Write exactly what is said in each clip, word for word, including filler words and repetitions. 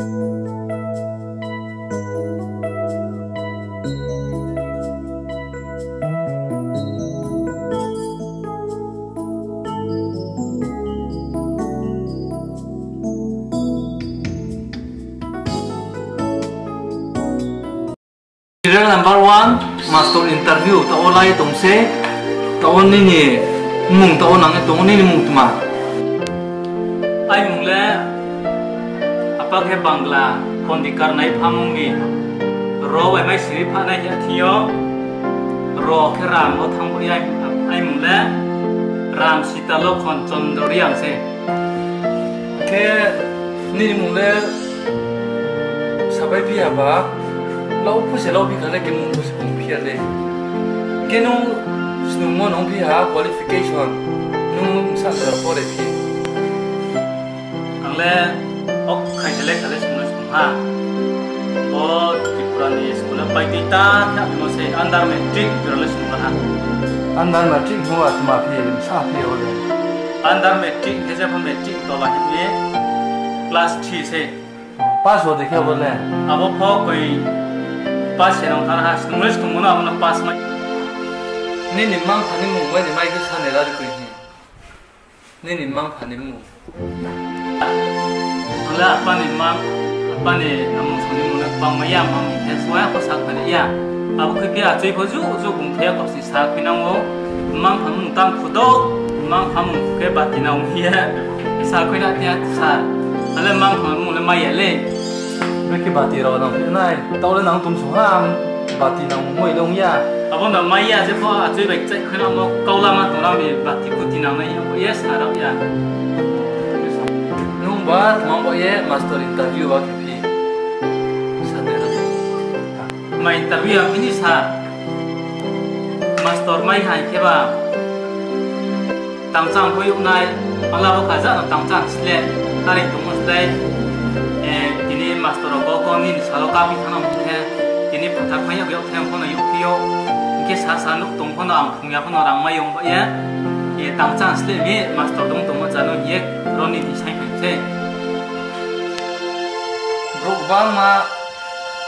Serial number one, master interview, taoh wo lai tong se, taoh wo nini mmung taoh wo nang ye tong, nini mmung tma? Ai mmung le, apa khe Bangla, Pondikar nai phamung ni, ro bai mai siri phanai ya thing yo, ro khe Ram wo thanng bo ya, ai mmung le, Ram Sita Lokhon Chondro Reang se. Khe nini mmung le sapai phi ya ba, lau pho se lau phi kha le, khe mmung pho se phung phi ya le. Khe nung snungmo nung phi ha qualification, nung bsa jora pore phi? Ang le ok khai se lekha le snung le snung ha. Bo Tripura ni school le pai tui ta khe amo se under matric jora le snung ha. Under matric no atma phi, bsa phi ya le? Under matric khe je pho matric tola hing ye class three se. Pass wo de khe abo le? Abo pho koi pass se nang thar ha, snung le snung no abo no pass mai. Nini mma-mpha ni mmung bai ni mai khe sa ni ra di koi hi. Nini mma-mpha ni mmung. Ang le apa ni mma, apa ni amung song ni mmung le bangmai ya, mma mmung khe suai pho sa khnari ya. Abo khe khe achoi pho ju ju bung khe ya kosni sa khui nang ou. Mma-mpha mmung tang phudo, mma-mpha mmung khe bati nang ye sa khui na khe ya sa. Ale mma-mpha mmung le mai ya le. Brekhe bati rao nang phi nai, taoh le nang tong song ha, bati nang moi le ong ya. Abo no mai ya, je pho achoi bai kchai khui nangmo, kaulama tong rao ni bati kuti nang nai ya, bo ye sa rao ya. Nung ba tma bo ye master interview ba khe phi? Sa de ra. Ma interview ya bini sa, master mai hai khe ba. Tangchang pho yag nai, ang la bo kha ja no tangchang sle, are tongmo slái, eh, tini master rao bo ko nini salo kaphi thang nang khe, tini phathar phai yag yag thai pho no yag phi yo, hing khe sa sa nuh tong pho no ang phung ya pho no rang mai yong ba ye, eh, tangchang sle mi master tong tongmo ja no hing ye, ro ni ti sai phai se. Brouh gbangma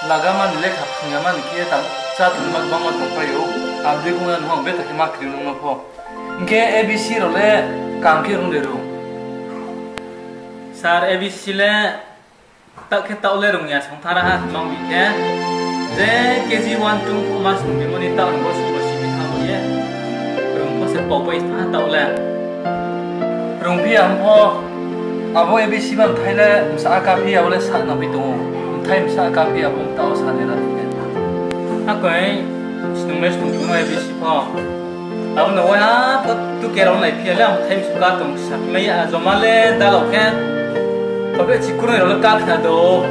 laga mani lekha phung ya mani khe tang chá tong ma gbangma tongpai ou, ang dei kong ya nung ang beta khe ma kri nung no pho. Hing khe A B C rao le kam khe rung de rung? Sir, A B C le taoh khe taoh le rung ya, songthara ha tong bi khe. Je K G one, two pho ma sung bimo ni taoh rung bo sung bo si bi thanng bo ye. Rung pho se pau pai tha taoh le. Rung phi ya pho, abo A B C ba mthai le bsa ka phi ya, abo le sa na phi tong ou. Mthai bsa ka phi ya, abo mtao sa de ra khe. Akoi, snung le snung no A B C pho. Abo no waiha pho tuke rao nai phi ya le, ang mthai msu ka tong sa phi mai ya, joma le dalao khe. Kabe chikuroi rao le ka khna do.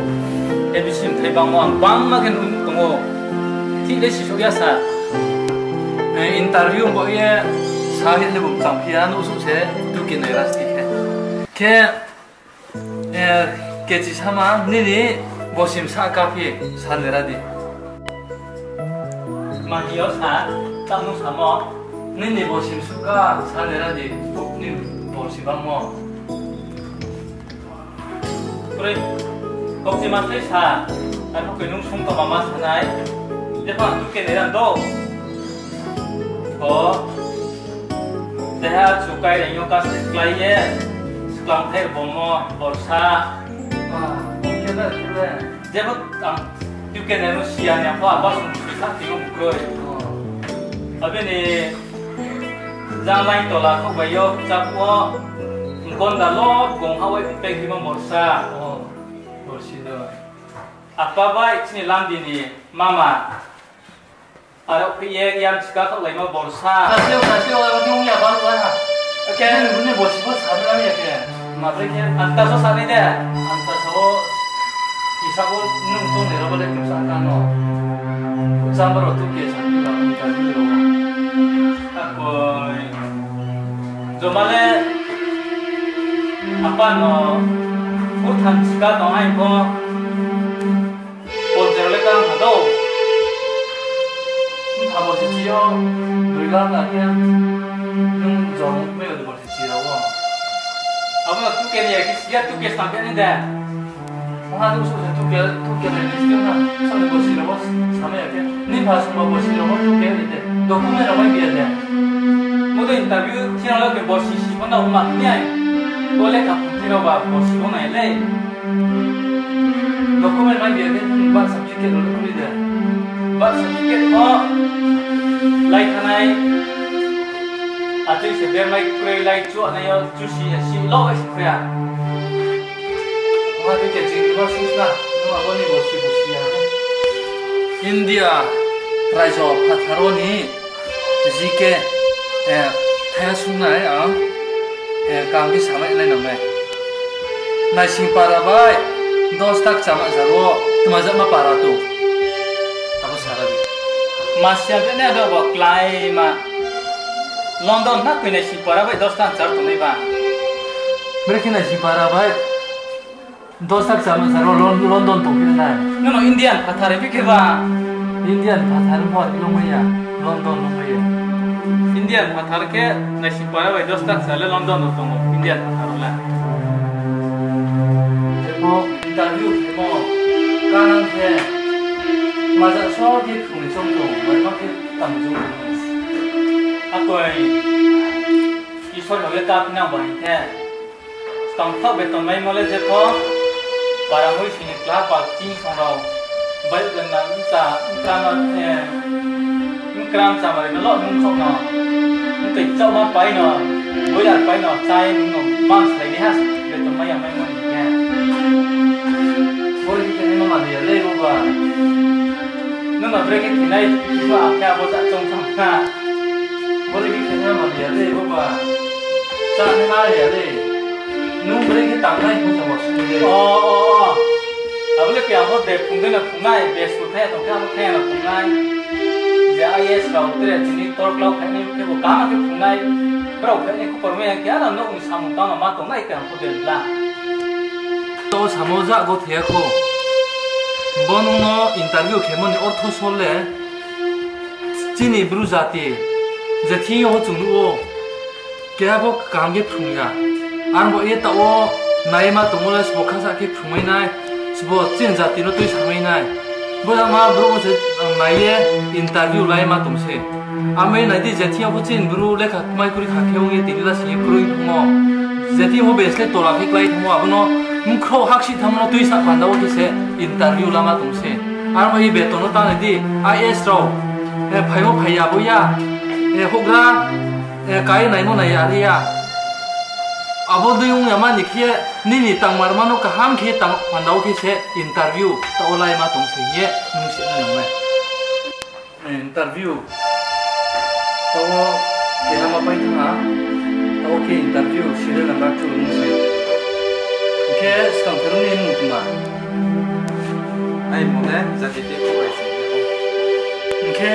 A B C mthai bangmo ang bangma khe nuh tong ou. Thik le sisouh ya sa. Eh, interview bo ye sa ye le bung chang phi ya, nuhsouh se tuke nai rasti khe. Khe, eh, kechi sama, nini bosi bsa ka phi sa ni ra di. Ma hi yo sa, tang nung samo. Nini bosi bsa ka sa ni ra di, ni bosi bangmo. Pore, kokchi ma sai sa, arphuh khe nung sung tongma ma sa nai. Jepho ang tuke nai rang do. O, deha chukai reng yo kase klái ye, sklang thai bomo, borsa. Jepho ang tuke nai no siya ni pho, apa sung sui sa ti no bukroi. Abini jang lain tola khok bai yo, chap wo, mkon da lo, gong ha wai pek di mo borsa. Borsi do. Apa bai chini lamdi ni mama. Aro khe ye yam chika khaklaima borsa. Sasio, sasio, aro nung ya ba lai ha. Oke. Nini borsi bo sa na ya khe. Ma bai khe. Anta so sa nai de. Anta so kisa bo nung tong ni ro bo le kisa ka no. Jang baro tu ke sa ni ba nung ka ni ro. Akoi. Joma le apa no. Bo tham chika tong hai ko. Ponchero le kang ha do. Nung thabo se chi yo, dui lakh la khe, nung jor mui yo dubor se chi rao wo. Abo no tuke ni ya khe siya tuke sa khe ni de. Adu so se tu ke, tu ke le ni stu na, sa ni bosi rao bo samai ya khe. Ni pha sungba bosi rao bo tu ke le de. Document rao mai bia de. Mo de interview thi rao le ke bosi si bo na ma ni ai. Bo le ka thi rao ba bosi bo nai le. Document mai bia de, birth certificate rao le kuri de. Birth certificate pho lai thanai. Atui se bermai kroi lai chuanai yo, chusi ya si lo ai se khe ya. Abo ni khe chini bo sung sna, nung abo ni bo si bo si ya. India raijo phathar wo ni G K, eh, thaiha sungnai ang, eh, kaham khe samai nai nang nai. Naising para bai dos tak chama jaro tma jama para tong. Abo sara di. Masiya bini ado bo klái ma. London na koi naising para bai dos tak char tongnai ba. Brekhe naising para bai dos tak chama jaro Lon-, London tong phi nai. Nono Indian phathar phi khe ba. Indian phathar mo longmai ya. London longmai ya. Indian phathar khe naising para bai dos tak char le London no tongo. Indian phathar le. Ebo interview khemo kanang khe maja so khe khungni chong tong, bai ma khe tang jung. Akoi Isor no le ta phinang bai khe. Skang thao beton maimo le je pho, para mui sini kla pa ching song rao. Bai udan na mcha, mkra ma, eh, mkra mcha mari no lo nung khok no. Mtoi chao ma pai no, boiler pai no, chai nung no, mang slai ni ha, beton mai ya maimo ni khe. Bori khe ni ma mani ya le bo ba. Nung no brekhe thinai, ba khe abo ja chong thang kha. Bori khe thinai ma ya le bo ba. Chá ni ma ya le. Nung brekhe tangnai bo tong sung le. O, o, o. Abo le khe abo de phung de na phungnai, be su khe tong khe abo khe na phungnai. Je I A S rao tre tini tor klau khe ni khe bo kama khe phungnai. Brao khe ni khupor mai ya khe ano nung ni samung tang ma tongnai khe ang khe de la. To samo ja go thia kho. Bo nung no interview khemo ni ortho sol le. Chini Bru jati, je thing yo chung nuh wo, keha pho kaham khe phrung ya. Ang bo ye taoh wo nai ma tongmo le sbo khasa khe phrungmai nai, sbo chini jati no tuisamai nai. Bo jama brouh no se ang nai ye interview lai ma tong se. Amai nai di je thing yo pho chini Bru lekha kmai kri kha khe ong ye tini la sing ye kroi thangmo. Je thing yo pho bes le tola khe klái thangmo, abo no mkhrouh haksi thangmo no tuisa panda wo khe se interview lama tong se. Ang bo ye beton no ta nai di, I A S rao, eh, phaimo phai ya bo ya, eh, houhgra, eh, kai naimo nai ya re ya. Abo dei ong ya ma ni khe, nini tangmarma no kaham khe tang panda wo khe se interview taoh wo lai ma tong se hing ye nung se nai nang nai. Eh, interview. Taoh wo keha ma pai thang ha. Taoh wo khe interview serial number two nung se. Hing khe skang khe nung ni mung tma? Ai mung le jati khe kho bai se. Hing khe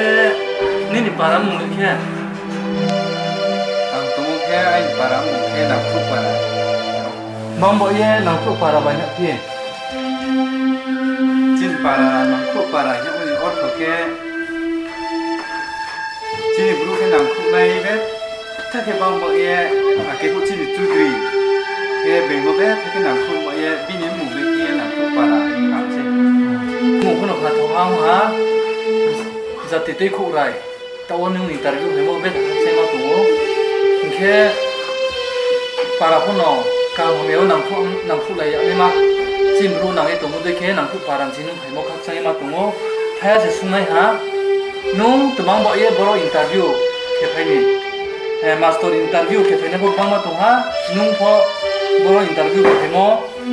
nini para mung le khe? Ang tongmo khe aini para mung khe Nangkhruh para. Mang bo ye Nangkhruh para bai haphi? Chini para Nangkhruh para hingmo ni ortho khe, chini Bru khe nangkhruh nai be, tha khe bang bo ye, akhe pho chini Chudri khe beng bo be, tha khe nangkhruh bo ye, bini mung be khe Nangkhruh para hing kha se. Mung pho no kha thong ang ha, jati tuikhouh rai. Taoh wo nung interview khaimo betha khakchangma tong ou. Hing khe para pho no kaham hamya wo nangkhruh, nangkhruhlai ya naima. Chini Bru nang ye tongmo dei khe Nangkhruh para ni si nung phaimo khakchangma tong ou. Thaiha se sungnai ha, nung tma ba ye boro interview khe phai mi? Eh, master interview khe phainai pho gbangma tong ha, nung pho boro interview khe phaimo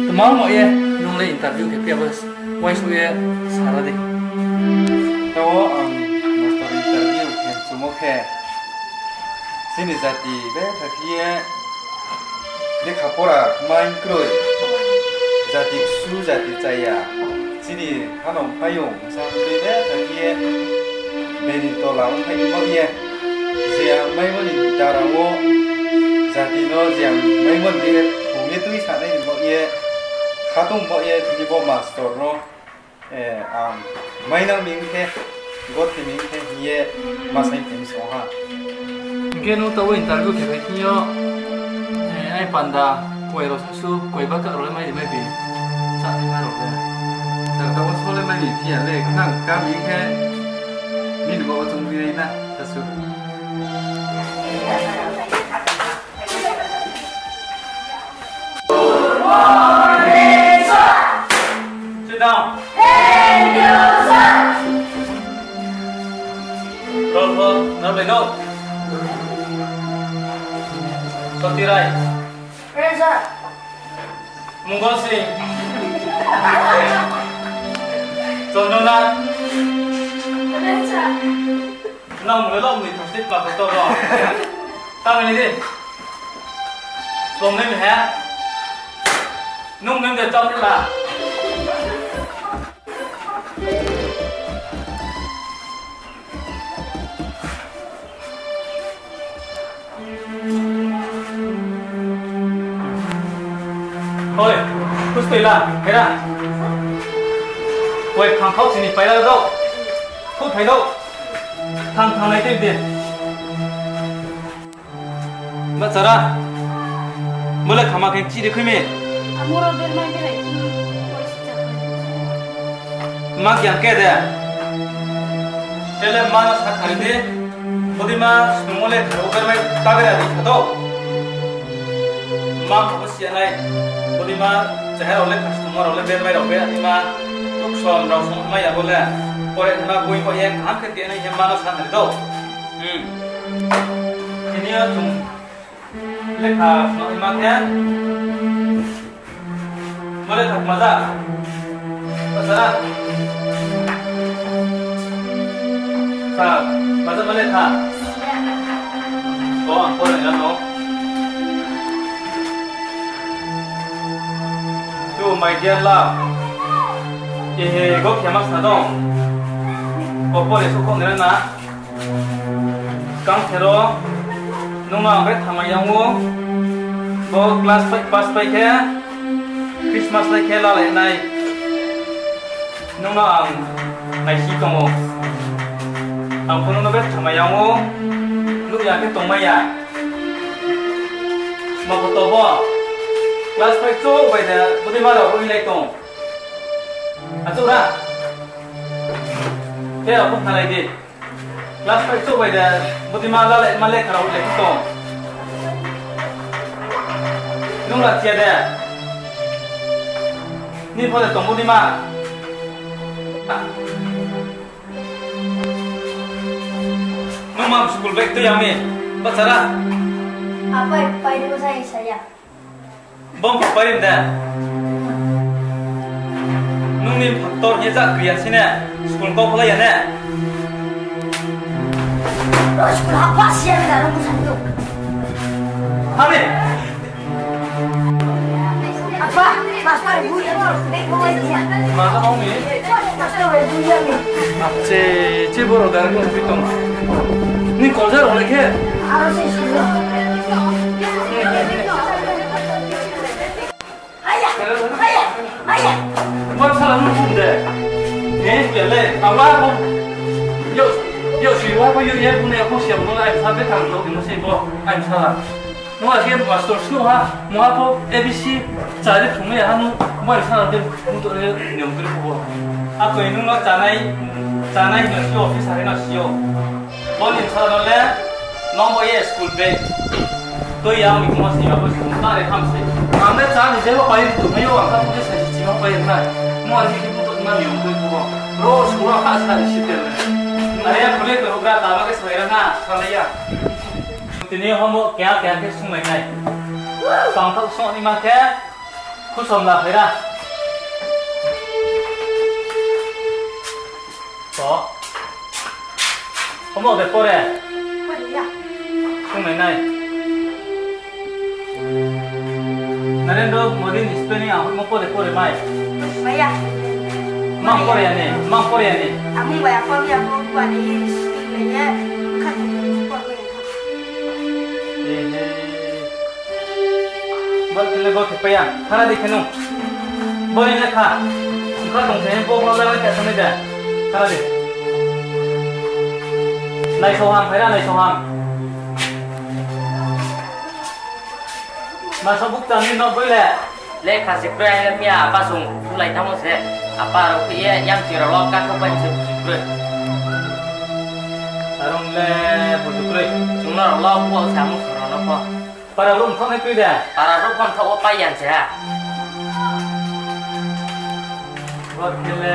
tma ba ye nung le interview khe phi ya bo? Uaingsouh ye sara di. Taoh ang master interview khe chumo khe, chini jati betha khe ye lekha pora kmai kroi, jati ksu, jati chaya, chini hano phaiyong bsa tui betha khe ye bini tola ongphai bao ye, je ang maimo ni dara wo, jati no je ang maimo ni khe thong ye tuisanai ni bao ye, khatong bao ye, tini bo master no, eh, ang mainang mi khe, gothe mi khe hing ye ma sai khe mi song ha. Hing khe nung taoh wo interview khe phai thing yo, eh, ai panda, koi rao sasu, koi baka rao le mai ri mai bi, chá nai ma rao le. Phiya le khang kami khe, nini bo chung ri na, ta su. Sit down. Roll call, number no. Soti Rai. Present. Mungol Singh. Chandra Nath. Present. Nang mung le lok ni thang state pa kotor ro. Tang ni di. Slom ni he. Nung nung de chau ni la. Oi, kus toi la, hera. Oi, khang khau sini paila do. Khu phai do. Thang thang nai tei de. Bahchara. Mole khama khe chiri khui mi. Amoro bermai berai khe koi si chakha. Ma kiang ke de. Tele ma no sa khari di. Bodima snungmo le kharo bermai ta bera di khato. Ma khabo siya nai. Bodima chehara le khasnungmo rao le bermai rao be ani ma. Tuksom rao sung mai ya bo le. Pore ma boi ko ye kham khe tiya nai ye ma no sa khari do. Hmm. Tini yo chung lekha sung ma khe. Mole kha maja. Pasara. Sa, maja mole kha. Ko ang ko nang no. To my dear love. Ehe, go khe ma sa dong. Ko pore so ko nang na. Skang thero, nung ang bai thanngmai yang ou, bo class five pass pai khe, Christmas lai khe lalai nai. Nung no ang naisi tong ou. Ang pho nung no bai thanngmai yang ou, nuh ya khe tongmai ya. Ma pho to bo, class five chouh bai de, bodei ma rao bo hinglai tong. Achouh ra. Khe rao pho khnalai di. Class five chouh bai de, bodei ma lalai ma lekha rao le tong. Nung la chia de. Ni pho de tong bodei ma. Nung ma school bag tui ya mi. Bahchara. Apai, pai de sa saya. Bom pho parim de. Nung ni factor ye ja kri ya si ne. School kau khlai ya ne. School ha pass ya na nung sa tu. Hami. Apa, master bu ya, bu ya. Ma ka hong ni? Master bu ya ni. Che, che boro dar ko pi tong. Ni kolja ro le khe. Aro se si. Aya, aya, aya. Mo sala nung sung de. Ni le le, awa ko. Yo, yo si wa ko yo ye bu ne ko si mo ai sa be tang do mo si bo. Ai sala. Nung a khe master snu ha, nung ha pho A B C chari phung ya ha nung, mo sala de nung to le niam kri pho. Akoi nung no chanai, chanai no si office ha no si yo. Bo ni sala no le, nung bo ye school bag. To ya mi mo si ya bo si ta re ham se. Ang le cha ni je bo pai tu me yo ang ka pho se si ma pai na. Nung a khe pho to ma niam kri pho. Ro school ha sa ni si te. Are ya khule ko gra ta ba ke sai ra na, sa le ya. Tini homo keha keha khe sunglai nai. Tangthak song ni ma khe khusom la phai ra. To. Homo de pore. Sunglai nai. Narendra Modi ni spelling ang homo pore pore mai. Maya. Mang pore ya ni, mang pore ya ni. Amung bai apa bi apa buat ni spelling ya. Bukan pore ya. Ehe. Bal kile go thepai ya. Khara di kheno. Bori le kha. Bukha tong se bo bal le kha thani da. Khara di. Nai soham, phaira nai soham. Masa bukcha ni no boi le. Le kha se kroi, ang le mi apa sung bulai thanngmo se. Apa rao khe ye yamchi rao lo kakhouh bai se buju kroi. Arong le buju kroi. Chung no rao lo bo samung sung rao no pho. Para room thok nai kroi de. Para room thok wo pai yang se ha. Bo khe le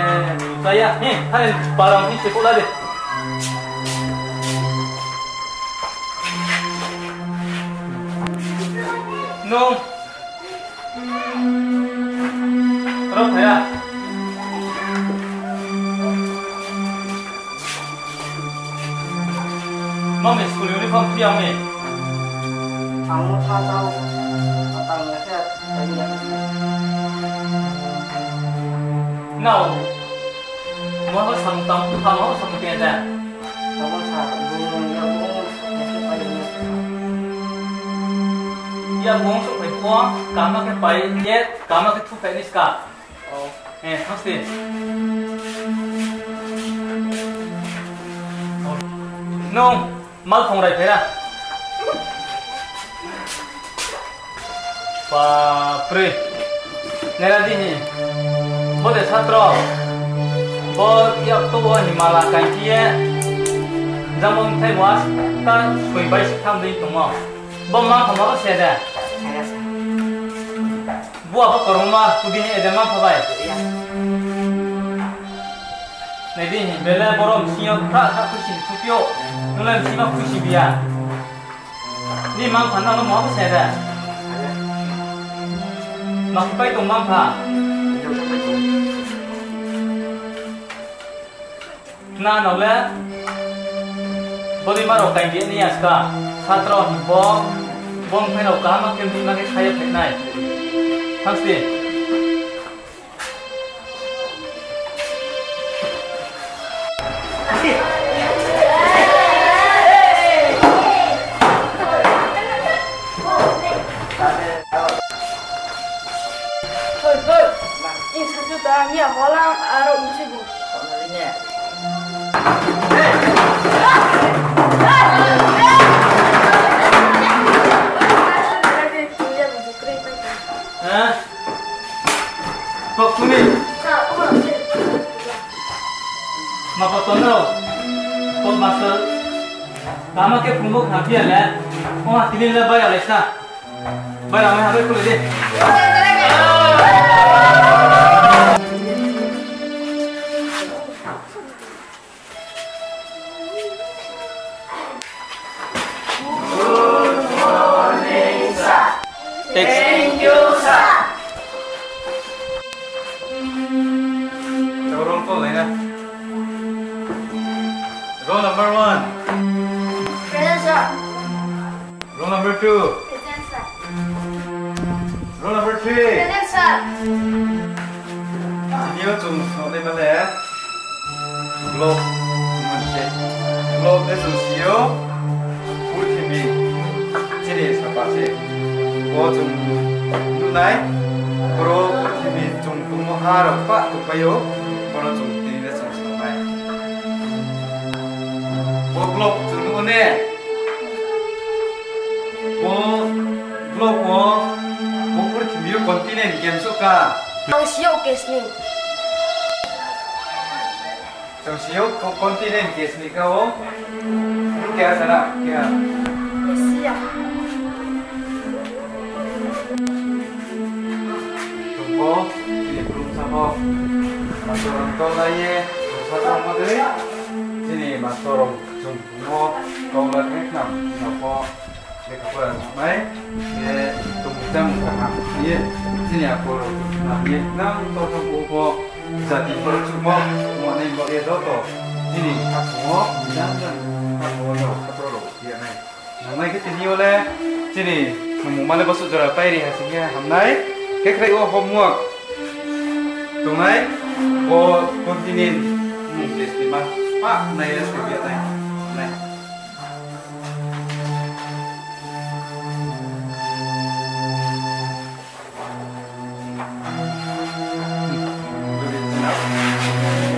pai ya. Ni, ha ni para ni se ko la de. Nung. Ro phai ya. Mami school uniform phi ang ni? Ang no tha tau, atang ya khe, tau ya. Nao, mo ho sam tam, tam ho sam ke da. Tamo sa, bu ya bu, ya khe pai ni. Ya bu so pai ko, kama khe pai, ye, kama khe thu pai ni ska. Oh. Eh, thang sdi. Nung, mal phung rai phai na. Bapre. Nera di hi. Bo de satro. Bo yak to bo hi mala kain khe ye. Jamon thai bo asta soi bai si tham dei tongmo. Bo ma phama bo se de. Bua pho korongma, kudi ni ede ma phabai. Nai di, bele borom sing yo khra khra khusi ni thupio. Nung le sima khusi bia. Ni mang pha na no mo se da. Ma khupai tong mang pha. Na no le, bodei ma rao kaing di ni aska, satro ni bo, bong phai rao kaham khe di ma khe saya phai nai. Thanks di. Hoi, hoi. Ing sa tu ta, ni a hola, aro ing si bu. Ha? Kok suni. Ma pa ton rao. Kok master. Tama khe phungbo khna phi ya le. O ha tini le bai ya le sa. Bai ya me ha bai kule di. Good morning, sir. Thank you, sir. Roll call, eh, na? Roll number one. Present, sir. Roll number two. Present, sir. Roll number three. Present, sir. Tini yo chung song nai ma le globe, man se globe le chung si yo, purthimbi, chini sapa se. Bo chung nuh nai, boro purthimbi chung tongmo ha rao pah tongpai ou, boro chung tini le chung song nai. Bo globe chung nuh ne. Bo globe wo, bo purthimbi yo continent kemsouh ka? Ang si yo kesning. Ang si yo co-, continent kesning ka o. Bru keha sana, keha. Asia. Tongbo, chini bru bsa pho. Master rao kau lai ye, bsa tongmo dei. Chini master rao chung Bo kau la khe khna, no pho lekha pora nai, ye tongmung chámung kaham ye, chini akol rao khna ye, nang to pho bo pho jati pho chuhmo, mo nai bo ye joto, chini khaphang wo, jang jang khaphang wo no khaphang rao ye nai. Nang nai khe tini yo le, chini nungmung ma le bosuh jora pai ri ha sing khe ham nai, khe khreh wo homework. Tongnai, bo continent mung test ni ma, pa nai le soi ya nai, nai.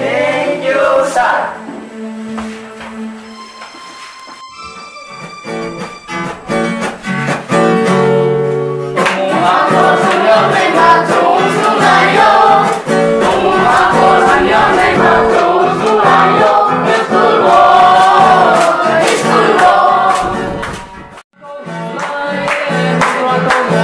Thank you, sir. Ro tong